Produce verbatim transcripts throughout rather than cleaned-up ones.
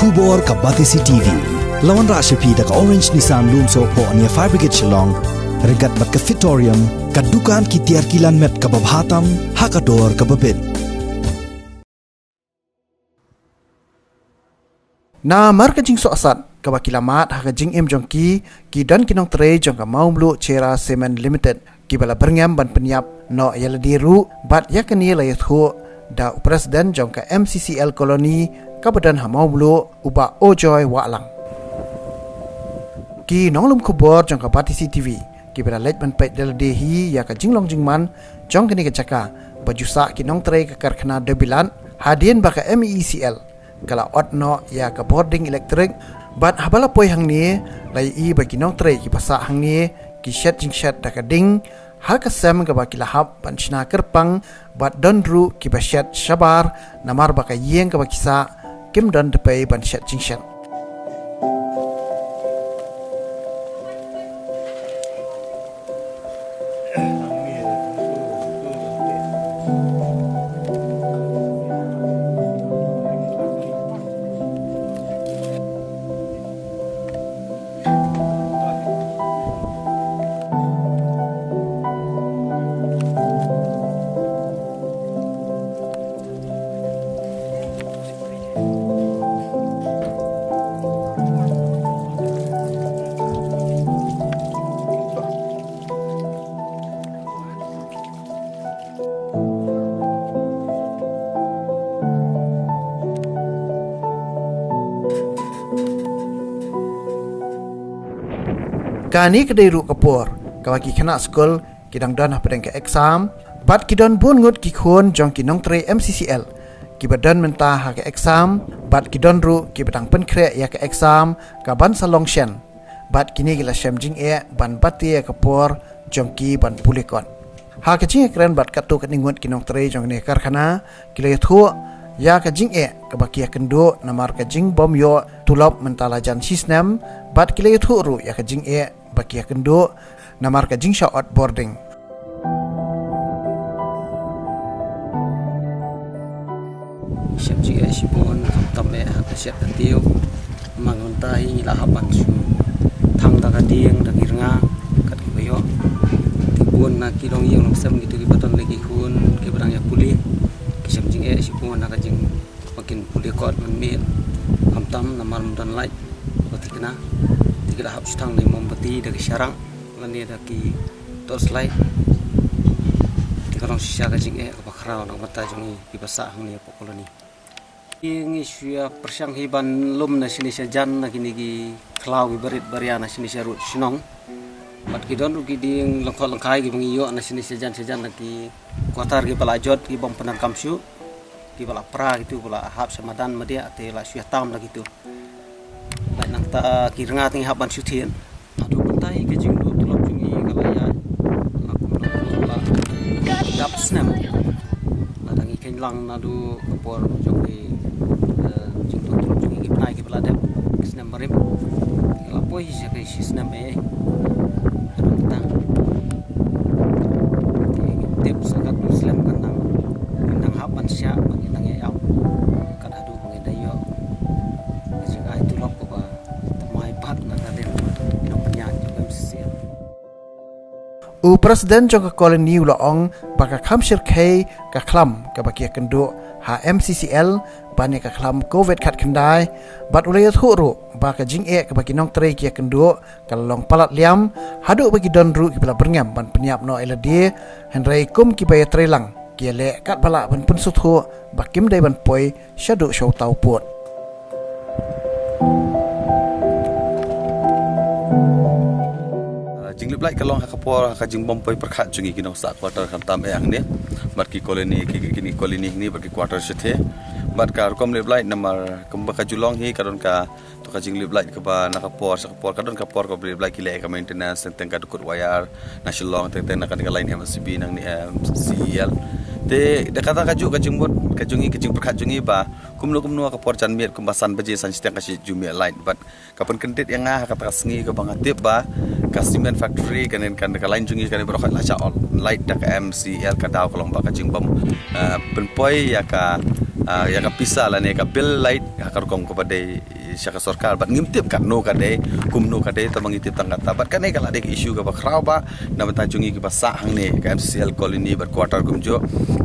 Khubor ka Batesi T V. La wanrah sha phi da ka Orange Nissan Lumsohphoh near Fire Brigade Shillong. Ryngkat bad ka Fitorium, ka dukan ki tiar kilan met kaba bha tam ha ka dor kaba bit. Namar ka jingsohsat kaba ki la mad ha ka jingim jong ki, ki don ki nongtrei jong ka Mawmluh Cherra Cement Limited kiba la byrngem ban pynïap noh ïa lade ruh, bad ïa kane la ïathuh da u president jong ka M C C L Colony kaba don ha Mawmluh, u Bah Ojoy Wahlang. Ki nonglum khubor jong ka Batesi T V kiba la leit ban peit da lade hi ïa ka jinglong jingman jong kane ka jaka ba ju sah ki nongtrei ka karkhana Debilat, hadien ba ka M E E C L ka la ot noh ïa ka bording elektrik, bad haba la poi hangne la ïohi ba ki nongtrei kiba sah hangne ki shet jingshet da ka ding ha ka sem kaba ki la hap ban shna kyrpang, bad don ruh kiba shet shabar namar ba ka ïing kaba ki sah kim don tpei ban shet jingshet. Kane ka dei ruh ka por kaba ki khynnah skul ki dang don hapdeng ka exam, bad ki don bun ngut ki khun jong ki nongtrei M C C L kiba don mynta ha ka exam, bad ki don ruh kiba dang pynkhreh ïa ka exam kaban sa long shen. Bad kine ki la shem jingeh ban bati ïa ka por jong ki ban pule kot. Ha ka jingïakren bad katto katne ngut ki nongtrei jong kane ka karkhana ki la ïathuh ïa ka jingeh kaba ki ïakynduh namar ka jingbym ïoh tulop mynta la jan shi snem, bad ki la ïathuh ruh ïa ka jingeh ba ki ïakynduh namar ka jingshah ot bording. Shem jingeh shibun, khamtam eh ha ka shet ka tiew. Namar mynta hi ngi la hap ban shu thang da ka dieng da ki rnga kat kiba ïoh. Ki bun na ki longïing longsem kito kiba don la ki khun kiba dang ïa pule. Ki shem jingeh shibun na ka jing ba kin pule kot mynmiet. Khamtam namar ym don light ba thikna. Te ki la hap shu thang da ki mombati da ki sharang lane da ki torchlight. Te ka long shisha ka jingeh kaba khraw na ka bynta jong ngi kiba sah hangne hapoh colony. Ngi shu ïa pyrshang hi ban lum na shane shajan na kine ki khlaw kiba rit ba ria na shane sharud shnong. Bad ki don ruh ki dieng lyngkot lyngkhai kiba ngi ïoh na shane shajan shajan na ki quarter kiba la jot kibym pyndonkam shuh. Kiba la pra kito ba la hap sha madan madiah te la shu ïa tam da kito. Lait nangta ki rnga te ngi hap ban shu thied. Haduh mynta hi ka jingduh tulop jong ngi ka la ïaid. La kum la kum la dap snem. Lada ngi kheiñ lang naduh ka por jong ki, eh, jingduh tulop jong ngi ki bnai kiba la dep. Ka snem barim. Ka la poi hi sha ka shi snem eh. Haduh mynta. Te ngi tip sa katno slem kan nang. Ngi nang hap ban shah ba ngi nang ïa ïap. Kat haduh ba ngi da ïoh ka jingai tulop kaba thymmai pat na ka liang nongpynïaid jong ka M C C L. U president jong ka colony u la ong ba ka kham shyrkhei ka khlam kaba ki ïakynduh ha M C C L ban ïa ka khlam covid khatkhyndai, bad u la ïathuh ruh ba ka jingeh kaba ki nongtrei ki ïakynduh ka la long palat liam, haduh ba ki don ruh kiba la byrngem ban pynïap noh ïa lade, hynrei kum kiba ïatrei lang ki ïaleh katba lah ban pynsngewthuh ba kim dei ban poi shaduh sha uta u pud. Ah, jinglip lait ka long ha ka por ha ka jingbym poi pyrkhat jong ngi ki nongsah quarter khamtam eh hangne. Bad ki colony, ki, ki, kine colony hangne bad ki quarter shatei. Bad ka rukom lip lait namar kumba ka ju long hi ka don ka, to ka jinglip lait kaba na ka por sha ka por, ka don ka por kaba lip lait ki leh ka maintenance, teng teng ka dkut wire na Shillong, teng teng na kane ka line M C B nangne, em, C E L. Te da kata ka juh ka jingmut ka jong ngi, ka jingpyrkhat jong ngi ba kumno kumno ka por janmiet kumba san baje san shiteng ka shu ju mih lait. Bad ka pynkyndit ïa nga ha kata ka sngi kaba nga tip ba ka cement factory, kane kan ka line jong ngi kane baroh la shah on light da ka M C L. Ka daw ka long ba ka jingbym, ah, pynpoi ïa ka, ah, ïa ka pisa lane ka bill light ha ka rukom kaba dei sha ka sorkar. Bad ngim tip katno ka dei, kumno ka dei, tang ba ngi tip tang kata. Bad kane ka la dei ka issue kaba khraw ba na bynta jong ngi kiba sah hangne ka M C C L colony bad quarter kumjuh.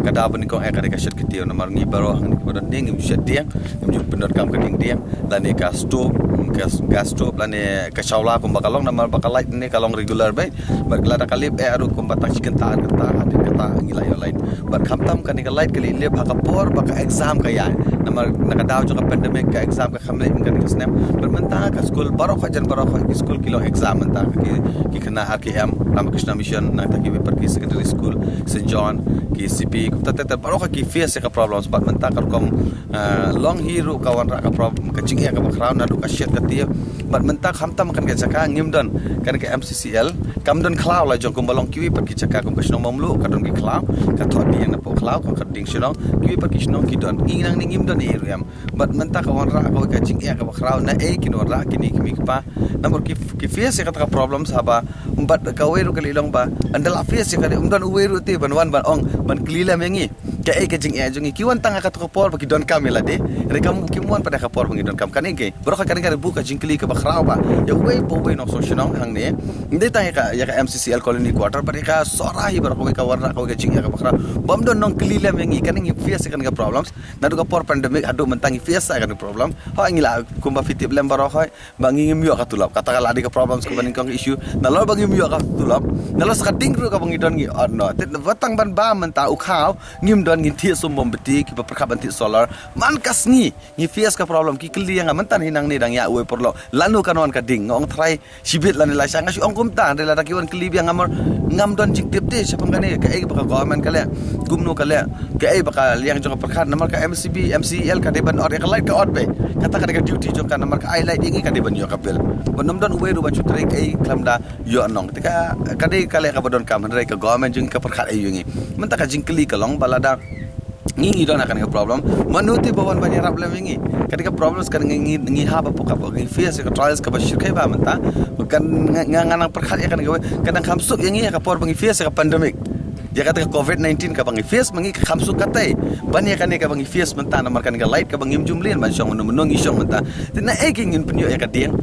Ka daw ba nyngkong eh ka dei ka shet ka tiaw namar ngi baroh hangne kiba don dieng ngim shet dieng, ngim ju pyndonkam ka dieng dieng lane ka stove, ka gas stove lane ka shawla kumba ka long namar ba ka light ne ka long regular beit. Bad lada ka lip eh ruh kumba tang shi kynta ar kynta hadien kata ngi la ïoh light. Bad khamtam kane ka light ka lip ha ka por ba ka exam ka ïaid. Namar na ka daw jong ka pandemic ka exam ka kham leh kane ka snem. Bad mynta ka skul baroh ka jan baroh ka skul ki long exam mynta ki, ki khynnah R K M, Ramakrishna Mission, nangta kiwei pat ki secondary school, Saint John, ki C P, kumta ter ter baroh ka ki face ïa ka problems. Bad mynta ka rukom, ah, long hi ruh ka wanrah ka problem ka jingeh kaba khraw naduh ka shet ka tiaw. Bad mynta khamtam kane ka jaka ngim don kane ka M C C L, kam don khlaw la jong kumba long kiwei pat ki jaka kum ka shnong Mamluh ka don ki khlaw, ka thoh dieng napoh khlaw ka, ka dieng shnong, kiwei pat ki shnong ki don. Ngi nangne ngim don ei ruh em. Bad mynta ka wanrah kawei ka jingeh kaba khraw na ei kin wanrah kine ki kmie ki kpa. Namar ki, ki face ïa kata ka problems haba bad kawei ruh ka lei long ba ynda la face ïa ka dei um don uwei ruh te ban wan ban ong ban kylli lem ïa ngi. Kaei ka jingeh jong ngi, ki wan tang ha kata ka por ba ki donkam ïa lade. Hynrei kam, kim wan pat ha ka por ba ngi donkam. Kane ka, baroh kane ka dei ka jingkylli kaba khraw ba ïa uwei pa uwei nongshong shnong hangne. Ym dei tang ïa ka, ïa ka M C C L colony quarter bad ïa ka Sohra hi baroh kawei ka wanrah kawei ka jingeh kaba khraw. Bym don nongkylli lem ïa ngi, kane ngi face ïa kane ka problems. Naduh ka por pandemic haduh mynta ngi face ïa kane ka problem. Hooid ngi la kumba phi tip lem baroh hooid ba ngi ngim ïoh ka tulop. Kata ka la dei ka problems kaba nyngkong ka issue. Nalor ba ngim ïoh ka tulop, nalor sa ka ding ruh kaba ngi don ngi ot noh. Te wat tang ban bam mynta u khaw ngim don, ngin thied sum mombati, kiba pyrkhat ban thied solar. Man ka sngi ngi face ka problem, ki kylli ïa nga mynta hi nangne dang ïa uwei paralok lano kan wan ka ding. Nga ong trai shibit lane lashai, nga shu ong kumta. Hynrei lada ki wan kylli biang namar ngam don jingtip te shaphang kane, kaei ba ka government ka leh, kumno ka leh, kaei ba ka liang jong ka pyrkhat. Namar ka M C B, M C L ka dei ban ot ïa ka light, ka ot beit. Kata ka dei ka duty jong ka, namar ka ai light ïa ngi ka dei ban ïoh ka bill. Bad ym don uwei ruh ban shu trei ei khlem da ïoh nong. Te ka, ka dei ka leh kaba donkam, hynrei ka government jong ngi ka pyrkhat ei ïa ngi. Mynta ka jingkylli ka long ba lada ngi ngi don ha kane ka problem, mano te ba wan ban ïarap lem ïa ngi? Kane ka problems kane ngi, ngi, ngi hap hapoh kaba ngi face ïa ka trials kaba shyrkhei ba mynta. Kan nga, nga, nga nang pyrkhat ïa kane kawei, ka dang kham suk ïa ngi ha ka por ba ngi face ïa ka pandemic. Ïa kata ka covid nineteen kaba ngi face ma ngi ka kham suk katei ban ïa kane kaba ngi face mynta namar kane ka light kaba ngim ju mlien ban shong mynno mynno ngi shong mynta. Te naei ki ngin pynïoh ïa ka dieng?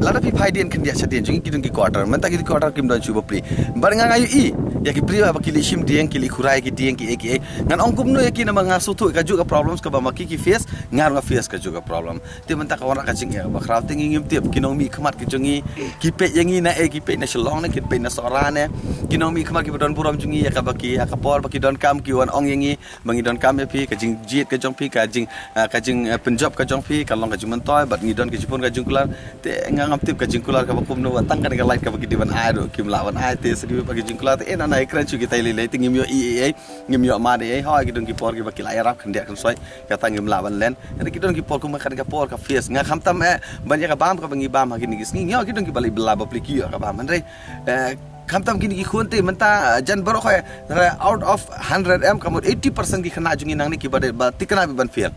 Lada phi phai dieng khyndiat shadien jong ngi ki don ki quarter, mynta ki quarter kim don shuh bapli. Bad nga nga ïohi ïa ki briew haba ki leit shim dieng, ki leit khura ïa ki dieng kiei kiei. Ngan ong kumno ïa ki namar nga sngewthuh kajuh ka problems kaba ma ki ki face, nga ruh nga face kajuh ka problem. Te mynta ka wanrah ka jingeh kaba khraw te ngi ngim tip, ki nongmihkhmat ki jong ngi ki peit ïa ngi naei, ki peit na Shillong ne ki peit na Sohra ne? Ki nongmihkhmat kiba don burom jong ngi ïa kaba ki, ha ka por ba ki donkam ki wan ong ïa ngi ba ngi donkam ïa phi, ka jingjied ka jong phi, ka jing, ah, ka jing, ah, pynjop ka jong phi ka long ka jingmyntoi bad ngi don ka jingpun ka jingkular. Te nga ngam tip ka jingkular kaba kumno, wat tang kane ka light kaba ki dei ban ai ruh kim lah ban ai. Te sa kiwei pat ki jingkular te eh na na ïakren shuh kita lei lei te ngim ïoh ei ei ei, ngim ïoh mad ei ei. Hooid ki don ki por kiba ki la ïarap khyndiat khynsoi, kata ngim lah ban len. Hynrei ki don ki por kumba kane ka por ka face, nga khamtam eh ban ïa ka bam kaba ngi bam ha kine ki sngi, ngi ïoh ki don kiba leit bylla bapli ki ïoh ka bam. Hynrei, eh, khamtam kine ki khun te mynta, eh, jan baroh eh, hynrei out of hundred em ka mut eighty percent ki khynnah jong ngi nangne kiba dei ba thikna beit ban fail.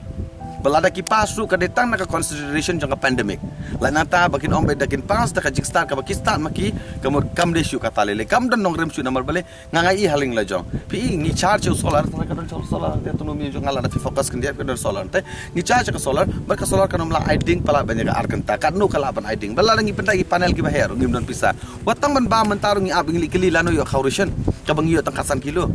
Ba lada ki pass ruh ka dei tang na ka consideration jong ka pandemic. Lait nangta ba kin ong beit da kin pass da ka jingstad kaba ki stad ma ki, ka mut kam dei shuh kata lei lei, kam don nongrim shuh namar balei? Nga nga ïohi ha liang la jong phi, ngi charge ïa u solar, ka don solar te, tu numi jong nga lada phi focus khyndiat ka don solar te. Ngi charge ïa ka solar, bad ka solar kan ym lah ai ding palat ban ïa ka ar kynta, katno ka lah ban ai ding? Bad lada ngi pynda ïa ki panel kiba heh ruh ngim don pisa. Wat tang ban bam mynta ruh ngi ap, ngi leit kylli lano ïoh khaw ration kaba ngi ïoh tang khatsan kilo.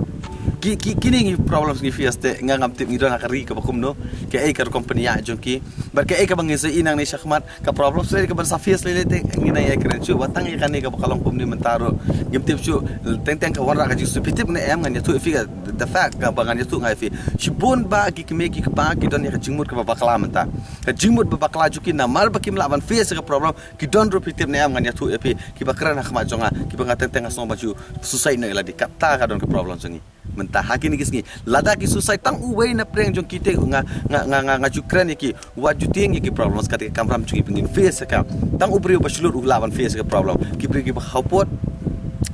Ki, ki, kine ngi problems ngi face te nga ngam tip ngi don ha ka ri kaba kumno, kaei ka rukom pynïaid jong ki. Bad kaei kaba ngi sa ïohi nangne shakhmat, ka problem shuh kaban sa face lei lei te ngin nang ïakren shuh. Wat tang ïa kane kaba ka long kumne mynta ruh ngim tip shuh. Teng teng ka wanrah ka jingsuipittip ne em, ngan ïathuh ïa phi ka, the fact kaba ngan ïathuh nga ïa phi. Shibun ba ki kmie ki kpa ki don ïa ka jingmut kaba bakla mynta. Ka jingmut ba bakla jong ki namar ba kim lah ban face ïa ka problem. Ki don ruh, phi tip ne em, ngan ïathuh ïa phi, kiba kren ha khmat jong nga, kiba nga teng teng nga sngew ba ju suicide noh ïa lade. Kata ka don ka problem jong ngi. Mynta ha kine ki sngi lada ki suicide tang uwei na pdeng jong ki te, nga, nga, nga, nga, nga ju kren ïa ki, wat ju tieng ïa ki problems, kata ka kamram jong ngi ba ngin face ïa ka. Tang u briew ba shlur u lah ban face ïa ka problem. Ki briew kiba khaw pud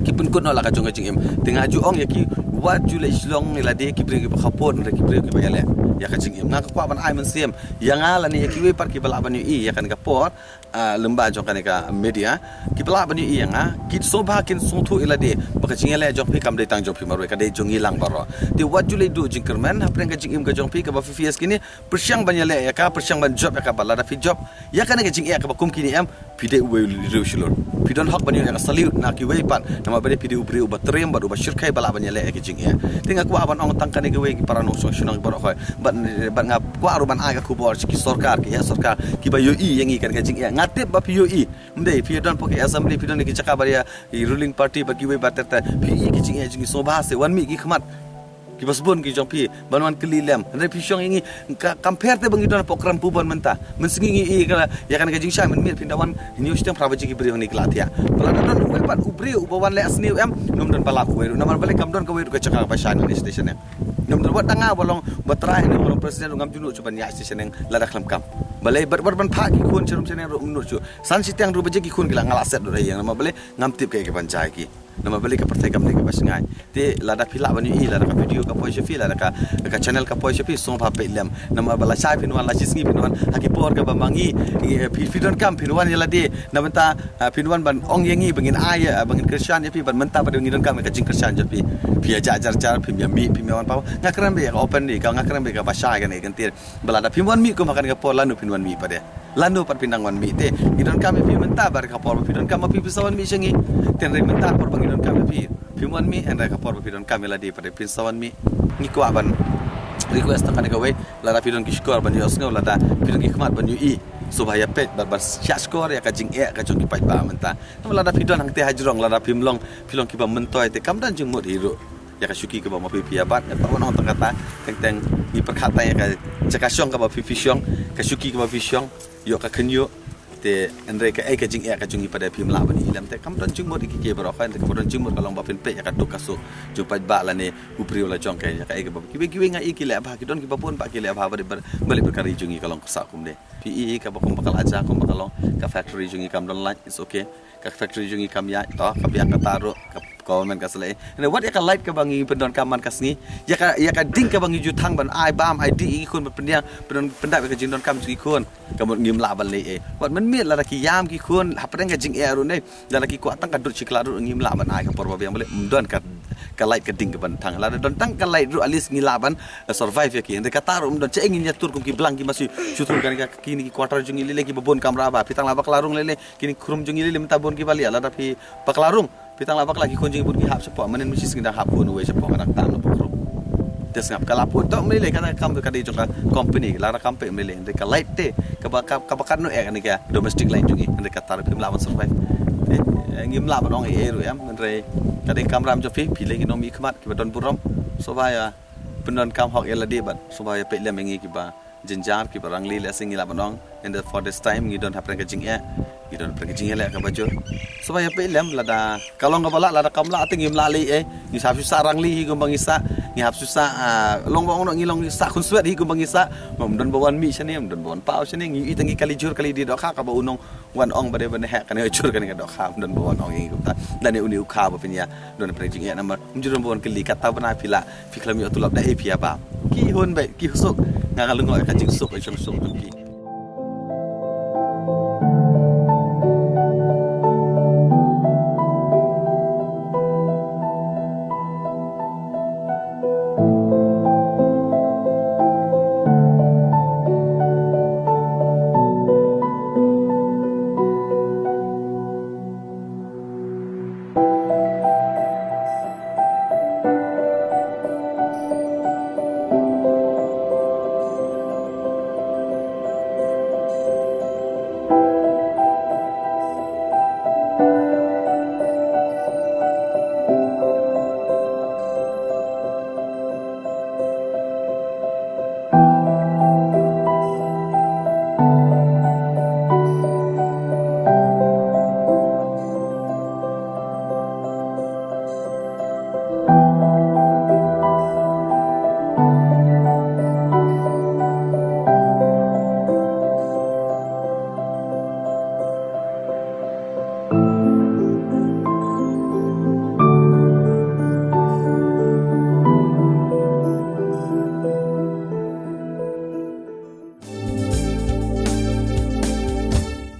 ki pynkut noh la ka jong ka jingim. Te nga ju ong ïa ki, wat ju leit shlong ïa lade, ki briew kiba khaw pud, ki briew kiba ïaleh. ïa ka jingim. Nga ka kwah ban ai mynsiem ïa nga lane ïa kiwei pat kiba lah ban ïohi ïa kane ka por, ah, lyngba jong kane ka media, kiba lah ban ïohi ïa nga, ki sngewbha kin sngewthuh ïa lade ba ka jingïaleh jong phi kam dei tang jong phi marwei, ka dei jong ngi lang baroh. Te wat ju leh duh jingkyrmen hapdeng ka jingim ka jong phi kaba phi face kine, pyrshang ban ïaleh ïa ka, pyrshang ban jop ïa ka, ba lada phi jop ïa kane ka jingeh kaba kum kine em, phi dei uwei u riew shlur. Phi don hok ban ïoh ïa ka salute na kiwei pat, namar ba dei phi dei u briew uba triem bad uba shyrkhei ba lah ban ïaleh ïa ka jingeh. Te nga kwah ban ong tang kane kawei ki para nongshong shnong baroh khoi. Bad, bad nga kwah ruh ban ai ka khubor sha ki sorkar, ki heh sorkar kiba ïohi ïa ngi kane ka jingeh. Nga tip ba phi ïohi. Ym dei phi don hapoh ki assembly, phi don ki jaka ba ïa i ruling party bad kiwei ba ter ter. Phi ïohi ki jingeh jong ngi, sngewbha se wan mih ki khmat kiba sbun ki jong phi ban wan kylli lem. Hynrei phi shong ïa ngi, ka, kam pher te ba ngi don hapoh Krem Pubon mynta. Mynsngi ngi ïohi ka, ïa kane ka jingshai, mynmiet phin da wan hynñiew shiteng phra baje ki briew hangne ki la thiah. Ba la don uwei pat u briew uba wan leh sniew em, ym don ba lap uwei ruh. Namar balei? Kam don kawei ruh ka jaka ba shai nangne sha station em. Ym don, wat da nga ba long ba trai ne ba long president ruh ngam ju nud shuh ban ïaid station em lada khlem kam. Balei? Bad wat ban phah ki khun sharum shaneng ruh ym nud shuh. San shiteng ruh baje ki khun ki la, nga la set lut ha ïing. Namar balei? Ngam tip kaei kaban jia ïa ki. Namar balei? Ka pyrthei kam dei kaba shngaiñ. Te lada phi lah ban ïohi, lada ka video ka poi sha phi, lada ka, ka channel ka poi sha phi, sngewbha peit lem. Namar ba lashai phin wan, la shisngi phin wan ha ki por kaba ma ngi, ngi, eh, phi, phi donkam phin wan ïa lade. Na bynta, ah, phin wan ban ong ïa ngi ba ngin ai, ah, ba ngin kyrshan ïa phi, bad mynta pat ngi donkam ïa ka jingkyrshan jong phi. Phi ïa jah jar jar, phim ïa mih, phim ïa wan paw. Nga kren beit ïa ka openly, ka, nga kren beit ïa kaba shai kane ka kyntien. Ba lada phim wan mih kum ha kane ka por, lano phin wan mih pat de? Lano pat phin dang wan mih te? Ngi donkam ïa phi mynta, bad ka por ba phi donkam ma phi, phin sa wan mih sha ngi. Te hynrei mynta por ba ngi donkam ïa phi, phim wan mih, hynrei ka por ba phi donkam ïa lade pat de phin sa wan mih. Ngi kwah ban request tang kane kawei, lada phi don ki shkor ban ïohsngew, lada phi don ki khmat ban ïohi, sngewbha ïa peit bad ban shah shkor ïa ka jingeh ka jong ki paidbah mynta. Namar lada phi don hangte ha jrong, lada phim long, phi long kiba myntoi te kam don jingmut hi ruh ïa ka shuki kaba ma phi phi ïa bat. Nga kwah ban ong tang kata, teng teng ngi pyrkhat tang ïa ka jaka shong kaba phi phi shong, ka shuki kaba phi shong, ïoh ka khynñiuh. Te hynrei kaei ka jingeh ka jong ngi pat de phim lah ban ïohi lem te kam don jingmut ïa ki kiei baroh. Hynrei kaba don jingmut ka long ba phin peit ïa ka duk ka suk jong paidbah lane u briew la jong ka, ïa kaei kaba kiwei kiwei nga ïohi ki leh bha, ki don kiba bun bha ki leh bha, balei, balei, balei ba ka ri jong ngi ka long khursah kumne? Phi i kaba kum ba ka la jia, kum ba ka long ka factory jong ngi kam don light, it's okay. Ka factory jong ngi kam ïaid, to ka biang kata ruh ka government ka sa leh. Hynrei wat ïa ka light kaba ngi pyndonkam man ka sngi, ïa ka, ïa ka ding kaba ngi ju thang ban ai bam ai dih ïa ki khun ban pyndiang, pyndon, pyndap ïa ka jingdonkam jong ki khun, ka mut ngim lah ban leh ei. Wat mynmiet lada ki ïam ki khun hapdeng ka jingeh ruh ne, lada ki kwah tang ka dud shi klat ruh ngim lah ban ai ka por ba biang, balei? Ym don ka, ka light ka ding kaban thang. Lada don tang ka light ruh at least ngi lah ban, eh, survive ïa ki. Hynrei kata ruh ym don. Shaei ngin ïa tur kum ki blang ki masi shu tur kane ka, kine ki quarter jong ngi lei lei kiba bun kamra bha. Phi tang la bakla rung lei lei, kine khrum jong ngi lei lei mynta bun kiba liah. Lada phi bakla rung, phi tang la bakla, ki khun jong ngi bun ki hap shapoh. Mynnin mynshisngi dang hap khun uwei shapoh, nga dang tam na poh khrum. Te sngap ka la put to ym lei lei, kata kam ka dei jong ka company, lada kam pei ym lei lei. Hynrei ka light te kaba, ka, kaba katno eh kane ka domestic light jong ngi, hynrei kata ruh phim lah ban survive. Te, eh, ngim lah ban ong ei ei ruh em, hynrei ka dei ka kamram jong phi, phi lei ki nongmihkhmat kiba don burom. Sngewbha ïa pyndonkam hok ïa lade bad sngewbha ïa peit lem ïa ngi kiba jynjar, kiba rangli, lehse ngi lah ban ong. And for this time ngi don hapdeng ka jingeh, ngi don hapdeng ka jingeh leh kaba jur. Sngewbha ïa peit lem, lada ka long kaba lah, lada kam lah te ngim lah lei ei. Ngi hap shu sah rangli hi kumba ngi sah, ngi hap shu sah, ah, long ba ong noh ngi long sah khunswet hi kumba ngi sah. Ym don ba wan mih shane, ym don ba wan paw shane, ngi ïohi tang ngi kali jur kali die dohkha, kaba u nong wan ong ba dei ban heh kane jur kane ka dohkha, ym don ba wan ong ïa ngi kumta. Lane une u kha ba phin ïa don hapdeng ka jingeh namar ym ju don ba wan kylli, kata bana phi lah, phi khlem ïoh tulop da ei phi ïa bam. Ki hun beit, ki suk, nga nga lyngngoh ïa ka jingsuk, ka jingsuk jong ki.